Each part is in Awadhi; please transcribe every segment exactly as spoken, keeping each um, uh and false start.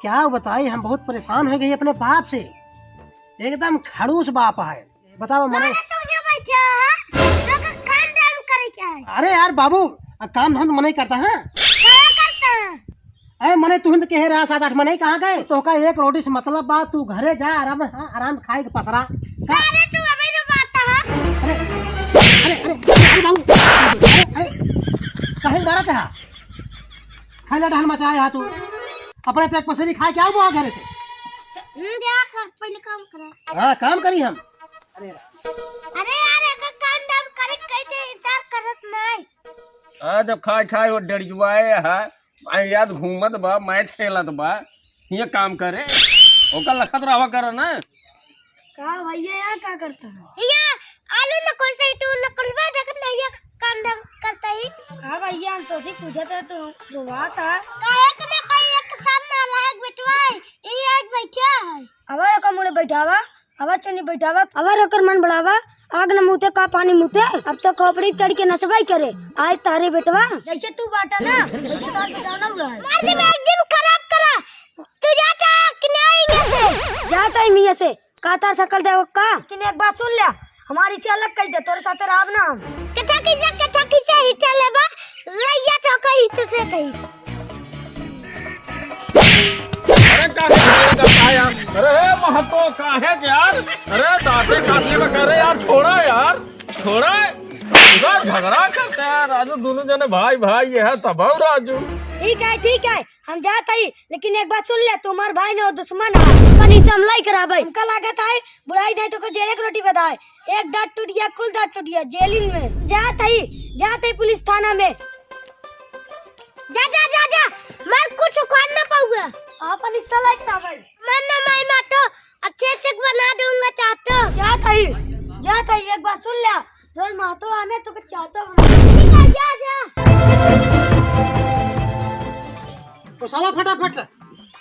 क्या बताई, हम बहुत परेशान होइ गए अपने बाप से, एकदम खड़ूस बाप है। बतावा मने। अरे तू यहाँ बैठा है, तो का काम धाम करे क्या है? अरे यार बाबू, आ काम धाम तो मनई करता है। क्या करता है? अरे मने तुहिन तो कहे रहा सात आठ मनई कहाँ गए? तोहका एक रोटी से मतलब बा, तू घरे जा आराम, हाँ, आराम खाए के पसरा। अरे तू अबे रो बात है। अरे, अरे, अरे, अरे बाबू, अरे, अरे, कहीं बारत है? खाइला डहन मचाए हा तू। अपने तो एक पसेरी खाए के आऊ बा घरे से। हम्म, जा कर, पहले काम करा। हाँ, काम करी हम। अरे यार, एक काम धाम करे के कही थे, इंतजार करत नहीं। आ, जब खाए खाए वो डरियुआए है, भाई याद घूमत बा, मैच खेलत बा, ये काम करे, ओकर लखत रहा कर ना। का भैया यहाँ का करता है? यहाँ आलू नकुलता है, तू नकुलबा देखत नहीं है, काम धाम करता है। का भैया, हम तोसे पूछत है, तू रोवात है। काहे के ना कोई एक साथ नालायक बेटवा है, ये एक बैठा है। अबे ओकर मुड़े बैठावा, अबे चुन्नी बैठावा, अबे ओकर मन बढ़ावा, आग न मूते का पानी मूते, अब तो खोपड़ी चढ़ के नचबई करे, आए तारे बेटवा। जैसे तू बाटा ना, वैसे तार बेटा ना हुआ है। मार दे, मैं एक दिन खराब करा, तू जाता कि नहीं यहाँ से? जाता ही मियाँ से। का तार सकल देव का? लेकिन एक बात सुन ल्या, हमारी से अलग कही दे, तोरे साथे रहब ना हम। कथा की जा, कथा की से ही चले बा, लइया तो कही तो से कही। अरे काहे झगड़ा करता है यार? अरे हे महतो, काहे के यार? अरे दांते काट लेबे करे यार, छोड़ा यार, छोड़ा। पूरा झगड़ा करते हैं राजू, दोनों जने भाई भाई ये है तब राजू। ठीक है, ठीक है, हम जात हई, लेकिन एक बात सुन ले, तू हमार भाई न हो, दुश्मन है। अपन ई सब लई कराबे। हमका लागत है, बुढ़ाई नहीं तो को जेल एक रोटी बताए। एक दांत टूट गया, कुल दांत टूट गया, जेलिन में। जात हई, जात हई पुलिस थाना में। जा, जा, जा, जा, मार कुछ उखाड़ ना पाऊंगा। अपन हिस्सा लई कराबे। मन ना माई मातो, अच्छे से बना दूंगा चाहतो। जात हई, जात हई, एक बात सुन ले, जोन महतो आने तो के चाहतो बना। ठीक है, जा, जा। ओसावा फटाफट।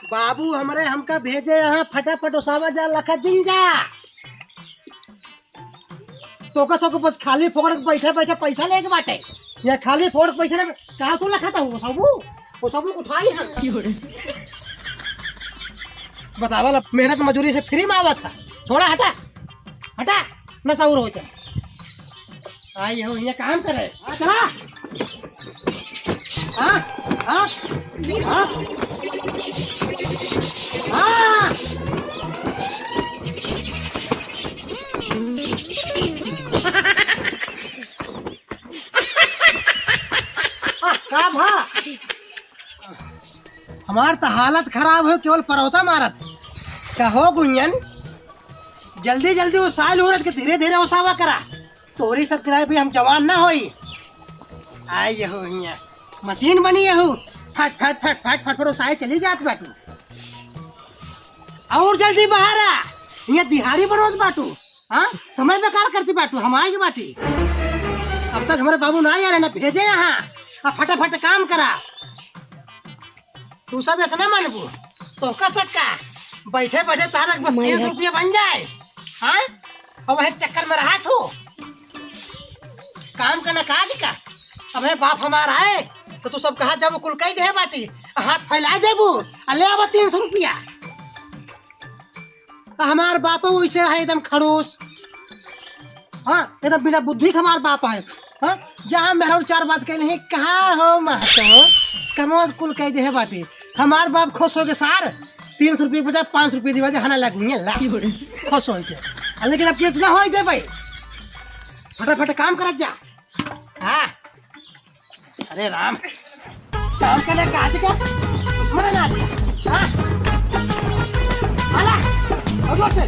बाबू हमरे हमका भेजे यहाँ, फटाफट ओसावा जा, लखा जिन जा। तोका सबको बस खाली फोकट के बैठे बैठे पैसा लेके बाटे। ये खाली फोकट के पैसा लेके, कहाँ तू लखा था ओसाबू? ओसाबू उठाई हम। बतावा ला, मेहनत मजूरी से फ्री में आवा था। छोड़ा, हटा, हटा, नशा उर होता। आई हो, ये काम करे। हाँ, चला। हाँ, हाँ, हाँ, हाँ। आ, का भा? हमार त हालत खराब हो, केवल परौता मारत। कहो गुंजन, जल्दी जल्दी ओसाइल उरत के धीरे धीरे ओसावा करा। तोहरी सब किराए पे हम जवान ना होई। आए यहू हियाँ मशीन बनी यहू, फट फट फट फट फट फट ओसाए चली जात बाटू। और जल्दी बाहर आ, हियाँ दिहाड़ी बनोत बाटू। हाँ, समय बेकार करती बाटू, हम आए के बाटी। अब तक हमरे बाबू ना आए रहे, ना भेजे यहाँ। अब फटाफट काम करा। तू सब ऐसे ना मानबू, तो का सक्का, बैठे बैठे तारक बस तीस रुपया बन जाए। हाँ, अब वही चक्कर में रहा तू, काम का ना काज का। अब हे बाप हमार आए, तो तू सब कहा जब कुल कही दे बाटी, हाथ फैला देबू, आ ले आवा तीन सौ रुपया। हमार बापो वैसे है एकदम खड़ूस। हाँ, एकदम बिना बुद्धि के हमार बाप है। हाँ, जहाँ मेहरारू चार बात कहे नहीं, कहा हो महतो, कमोद कुल कह दे बाटे। हमार बाप खुश हो गए सार, तीन सौ रुपये के बजाय पाँच सौ रुपये दिवा दे, हना लग गई ला। खुश हो गए। लेकिन अब केस ना हो दे भाई, फटाफट काम करत जा। हाँ। अरे राम, काम करने का आज का दुश्मन है ना आज का, हाँ? हाला, और जोर से।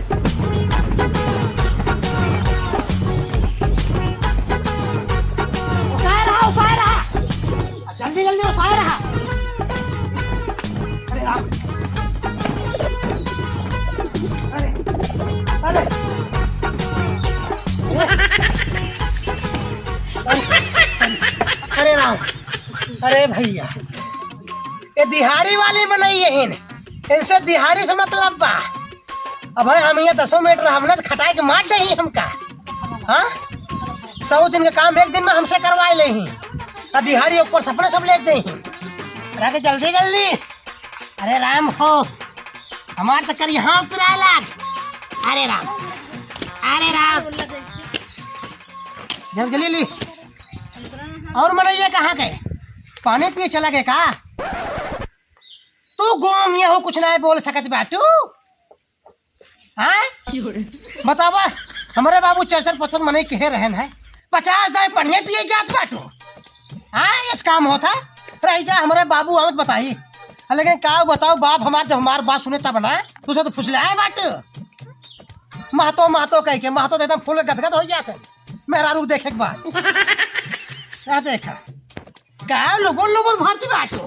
उसाए रहा, उसाए रहा। जल्दी, जल्दी उसाए रहा। अरे राम। अरे, अरे। अरे राम, अरे भैया, ये दिहाड़ी वाली मनई यहीन, इनसे दिहाड़ी से मतलब बा। अब है हम ये दसों मीटर हमने तो खटाए के मार दे ही हमका, हाँ? सौ दिन का काम एक दिन में हमसे करवाए ले ही, आ दिहाड़ी ऊपर सपने सब ले जाई ही। अरे जल्दी जल्दी। अरे राम हो, हमार तो करिहा पिराए लाग। अरे राम, अरे राम। जब जलीली, और मनइया कहाँ गए? पानी पिए चला गए का? तू गूंग ये हो, कुछ ना बोल सकत बाटू? हाँ? बतावा, हमरे बाबू चार चार पाँच पाँच मनई कहे रहन है, पचास दाई पनिया पिए जात बाटू। हाँ, इस काम होता, रही जा, हमरे बाबू आवत बताई। हाँ, लेकिन का बताओ बाप हमार, जब हमार बात सुने तब ना, तू से तो फुसलाए बाटू। महतो, महतो कह के, महतो तो एकदम फूल गदगद हो जाते हैं, मेहरारू देखे के बाद। क्या देखा? का लुबुर लुबुर भरती बाटू?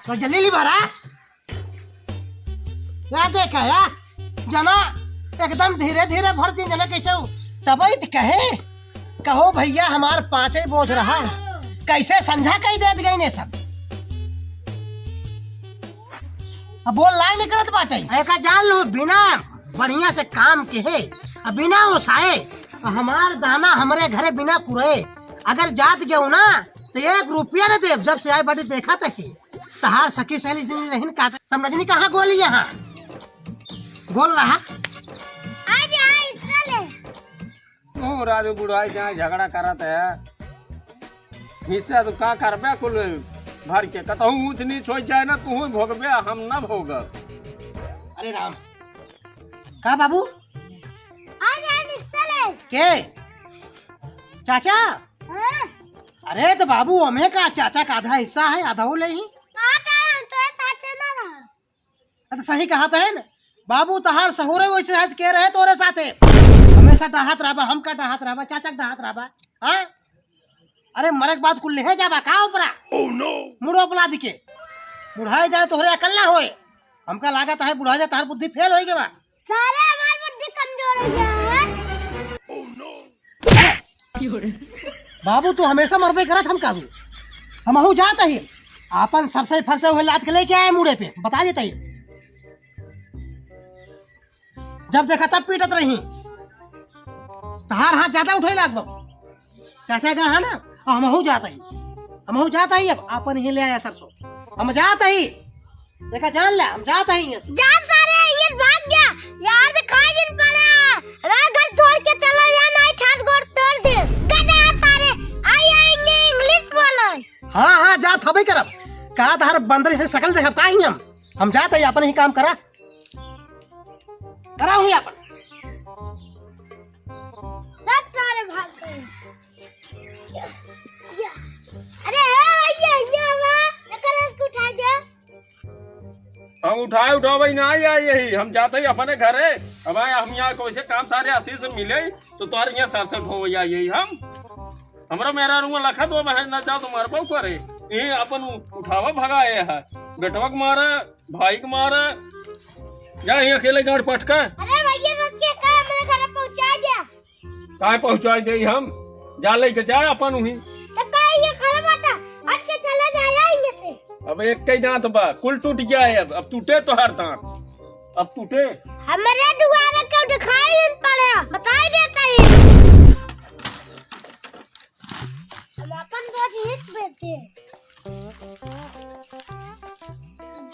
तो जल्दी ली भरा। या देखा या, जना एकदम धीरे धीरे भरती, जना कैसे हो? तबई त कहे, कहो भैया हमार पाँचे बोझ रहा, कैसे संझा कई देत गई ने सब। अब बोल लाई निकलत बाटे। एका जान लो, बिना बढ़िया से काम के है, अब बिना ओसाए, हमार दाना हमरे घरे बिना कुरे, अगर जात गयो ना, तो एक रुपया न देब। जब से आए बाटे देखा तक ही। तहार सखी सहेली नहीं रहिन का समझनी कहाँ गोली यहाँ? गोल रहा। आ जा, आ, इतना ले। तू राजू बुढ़ाई जाए झगड़ा करत है। हिस्सा तो का करबे कुल भर के। कतहूँ ऊँच नीच हो जाए ना, तू भोगबे, हम ना भोगब। अरे राम। का बाबू? आ जा, इतना ले। के? चाचा? हाँ। अरे तो बाबू, हमें का चाचा का आधा हिस्सा है, आधा वो ले ही। हाँ, तो हम तोरे साथे ना रहा। अरे तो सही कहा था है ना, बाबू तहार सहुरे वैसे है, के रहे तोरे साथे, हमेशा डहात रहबा, हमका डहात रहबा, चाचा के डहात रहबा। हाँ, अरे मरे के बाद कुल ले जाबा का ऊपरा? मुड़ो अपना दिके बुढ़ाई जाए तोहरे अकल ना होए। हमका लागत है बुढ़ाई जाए तहार बुद्धि फेल होई गवा। सारे हमार बुद्धि कमजोर हो गया है। बाबू, तू हमेशा मरबे करत, हम काबू। हमहू जात ही, आपन सरसई फरसई हुए लाद के लेके आए मुड़े पे, बता देत ही। जब देखा तब पीटत रही, तहार हाथ ज्यादा उठे लाग बाबू। चाचा का है ना, अब हमहू जात ही, हमहू जात ही, अब आपन ही ले आया सरसों, हम जात ही। देखा, जान ले, हम जात हई यहाँ से। जा सारे, यहाँ से भाग गया। यार से खाए दिन पड़े। हमारे घर छोड़ के चला जा, नहीं ठाट गोड़ तोड़ दे। का जा सारे, आई आएंगे इंग्लिश बोलो। हाँ, हाँ, जात हबे करब। का तहार बंदर से शकल देखब का ही हम? हम जात हई, अपन ही काम करा। करा हुई अपन। सब सारे भाग गए। या, या। अरे, ए भैया, ये बा, एकर एक उठा दे। हम उठाए उठाओ भाई ना आई, आई यही, हम जात ही अपने घरे। अब आए हम यहाँ कोई से काम सारे आशीष से मिले, तो तोहरे यहाँ सर से ढोवैया यही हम। हमरा मेहरारू लखत हो बहन ना जाओ तुम्हारे बहु करे। ये अपन उ-, उठावा भगाए है। बेटवा के मारा, भाई के मारा। जा यहाँ अकेले गाड़ पटका। अरे भैया, रुक के का हमरे घरे पहुँचा दे। काहे पहुँचाई देई हम? जा लेके जा अपन उही। तब का ये खड़ा बाटा? हट के चला जाया इनमें से। अब एक कई दांत बा, कुल टूट गया है अब, अब टूटे तोहार दांत, अब टूटे। हमरे दुआरे क्यों दिखाई नहीं पड़े? बताई देता ही। हम अपन रोज हित बेचे।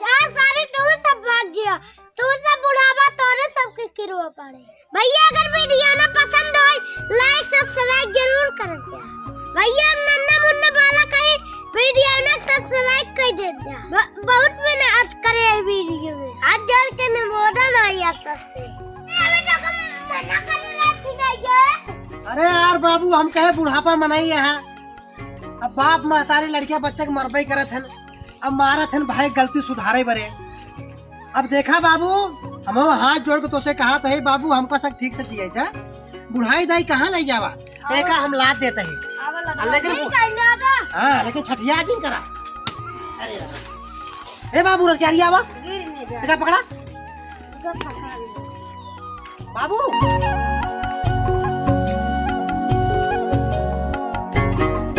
जा सारे, तू सब भाग गया, तू सब बुढ़ावा, तोरे सबके किरवा पड़े। भैया, अगर वीडियो ना पसंद होए, like, subscribe जरूर कर दिया। भैया, हम नन्ना मुन्ना बाला कहीं वीडियो ना subscribe कर दे दिया। ब-, बहुत मेहनत करे है वीडियो में। हाथ जोड़ के निमोदन है आप सबसे। अरे, अभी तो हम मना कर रहे थे ना ये। अरे यार बाबू, हम कहे बुढ़ापा मनाई है। अब बाप महतारी लड़किया बच्चा के मरबे करत हन, अब मारत हन भाई, गलती सुधारे बरे। अब देखा बाबू, हम हाथ जोड़ के तोसे कहा थे बाबू, हमको सब ठीक से जिए था, बुढ़ाई दाई कहाँ ले जावा, एका हम लाद देते हैं। आवा लगा। आ, लेकिन ठीक है, ले आवा। हाँ, लेकिन छठिया जिन करा। अरे यार। ए बाबू, रस क्या आवा? गिर नहीं जा। बेटा पकड़ा। इधर पकड़ा। बाबू।